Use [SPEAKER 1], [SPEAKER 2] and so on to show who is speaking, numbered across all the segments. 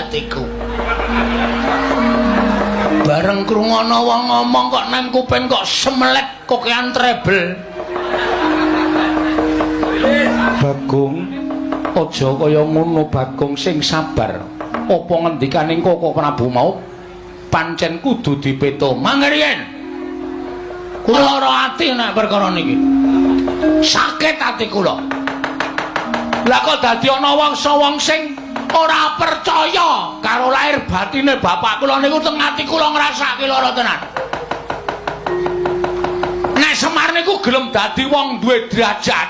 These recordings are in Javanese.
[SPEAKER 1] atiku. Bareng krungono wong ngomong kok nang kuping kok semelet kokean treble.
[SPEAKER 2] Bagong, aja kaya ngono Bagong, sing sabar. Apa ngendikaning Koko Prabu mau pancen kudu dipeto.
[SPEAKER 1] Mangriyen. Kula lara ati nek perkara niki. Sakit ati kula. Lah kok dadi ana wong sing ora percaya karo lahir batine bapak kula niku teng ati kula ngrasake lara tenan. Nek Semar niku gelem dadi wong duwe derajat,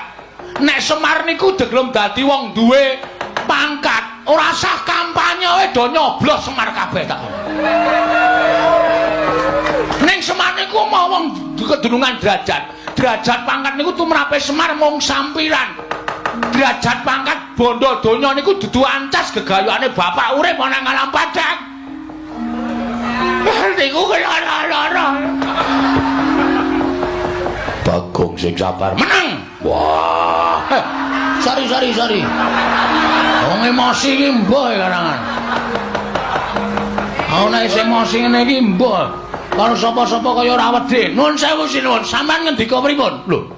[SPEAKER 1] nek Semar niku gelem dadi wong duwe pangkat, ora sah kampanye wae do nyoblos Semar kabeh tak. Ning Semar niku mau wong kedunungan derajat. Derajat pangkat niku tumrape Semar mung sampiran. Derajat pangkat bondo donya niku dudu ancas gegayane bapak urip ana ngalam padang. Niku lara-lara.
[SPEAKER 2] Bagong sing sabar.
[SPEAKER 1] Menang.
[SPEAKER 2] Wah.
[SPEAKER 1] Sorry. Wong emosi iki mbuh karangan. Ana isih emosi ngene iki mbuh. Karo sapa-sapa kaya ora wedi. Nuwun sewu sinuwun, sampean ngendika pripun?
[SPEAKER 2] Lho.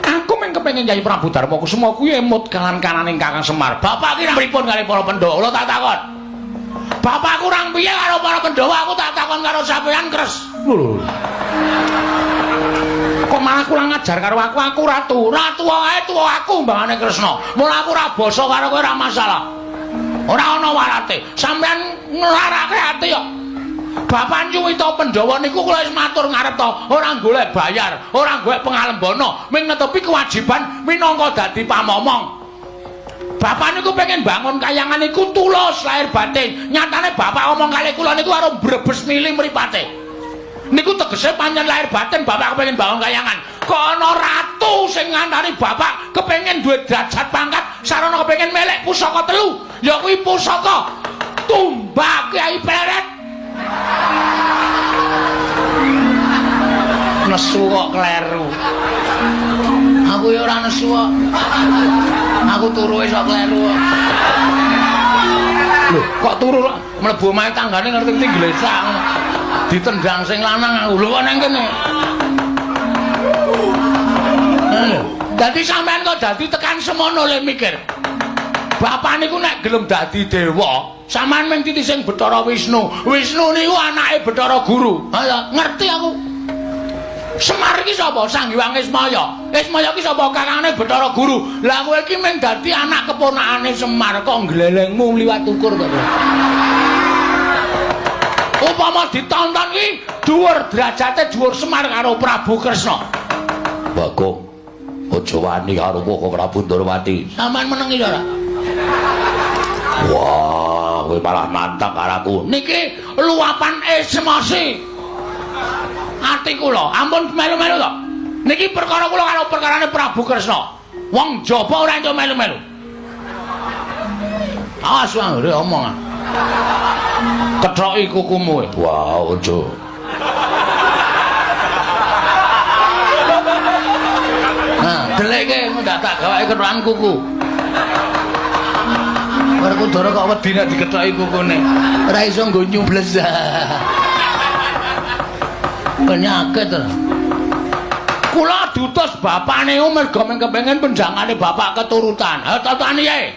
[SPEAKER 2] Aku mung kepengin Kyai Prabu Darma Kusuma kuwi emut kalan-kananing Kakang Semar.
[SPEAKER 1] Bapak ki pripun karo para Pandhawa? Kula tak takon. Bapak kurang piye karo para Pandhawa? Aku tak takon karo sampean, Kres.
[SPEAKER 2] Lho. Kok malah kurang ajar karo aku? Aku ratu.
[SPEAKER 1] Ratu wae tuwa aku mbangane Kresna. Mula aku ora basa karo kowe ora masalah. Ora ana warate. Sampean nglarake ati kok. Bapak nyuwita Pandhawa niku kula wis matur ngarep to, ora golek bayar, ora golek pengalembana, mung netepi kewajiban minangka dadi pamomong. Bapak niku pengen bangun kayangan niku tulus lahir batin. Nyatane bapak omong kali kula niku karo brebes mili mripate. Niku tegese pancen lahir batin bapak kepengin bangun kayangan. Kok ana ratu sing ngantari bapak kepengin duwe derajat pangkat, sarana kepengin melek pusaka telu, ya kuwi pusaka tumbak Kyai Pleret. Nesu kok kleru. Aku ya ora nesu kok. Aku turu wis kok kleru kok. Lho, kok turu mlebu omahe tanggane ngerti-ngerti glesak. Ditendang sing lanang aku. Lho kok nang kene. Dadi sampean kok dadi tekan semono le mikir. Bapak niku nek gelem dadi dewa, sampean mung titising Bathara Wisnu. Wisnu niku anake Bathara Guru. Ha ngerti aku. Semar iki sapa? Sang Hyang Ismaya. Ismaya iki sapa? Kakangane Bathara Guru. Lah kowe iki mung dadi anak keponakane Semar kok nglelengmu liwat ukur kok. Upama ditonton iki dhuwur derajate dhuwur Semar karo Prabu Kresna.
[SPEAKER 2] Bagong, aja wani karo Koko Prabu Ndorowati.
[SPEAKER 1] Sampeyan meneng iki ora?
[SPEAKER 2] Wah, kowe malah nantang karo aku.
[SPEAKER 1] Niki luapan emosi ati kula. Ampun melu-melu to. Niki perkara kula karo perkarane Prabu Kresna. Wong jaba ora entuk melu-melu. Awas anggere omong. Kethoki kukumu.
[SPEAKER 2] Wah, aja.
[SPEAKER 1] Nah, deleke ndak tak gawake kethokan kuku. Werkudara kok wedi nek dikethoki kukune. Ora iso nggo nyubles. Penyakit to. Kula diutus bapane mergo kepengin penjangane bapak keturutan. Ha totoan piye?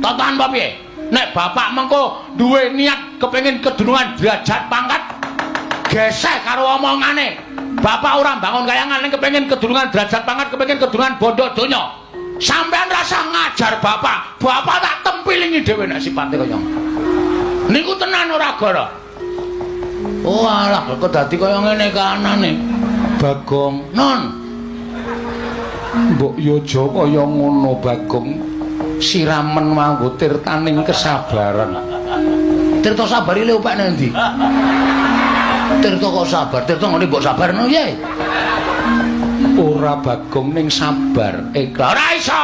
[SPEAKER 1] Totoan apa piye? Nek bapak mengko duwe niat kepengin kedunungan derajat pangkat geseh karo omongane. Bapak ora bangun kayangan ning kepengin kedunungan derajat pangkat, kepengin kedunungan bondo donya. Sampean rasa ngajar bapak, bapak tak tempilingi dhewe nek sipate kaya niku tenan ora gara. Oh alah kok dadi kaya ngene kanane.
[SPEAKER 2] Bagong,
[SPEAKER 1] non.
[SPEAKER 2] Mbok yo aja kaya ngono Bagong. Siramen nganggo tirtaning kesabaran.
[SPEAKER 1] Tirta sabar ile opek nang ndi? Tirta kok sabar, tirta ngene mbok sabarno piye?
[SPEAKER 2] Ora Bagong ning sabar.
[SPEAKER 1] Ikhlas. Ora iso.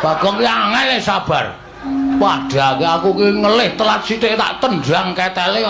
[SPEAKER 1] Bagong ki angel sabar. Padahal aku ki ngelih telat sithik tak tendang ketele.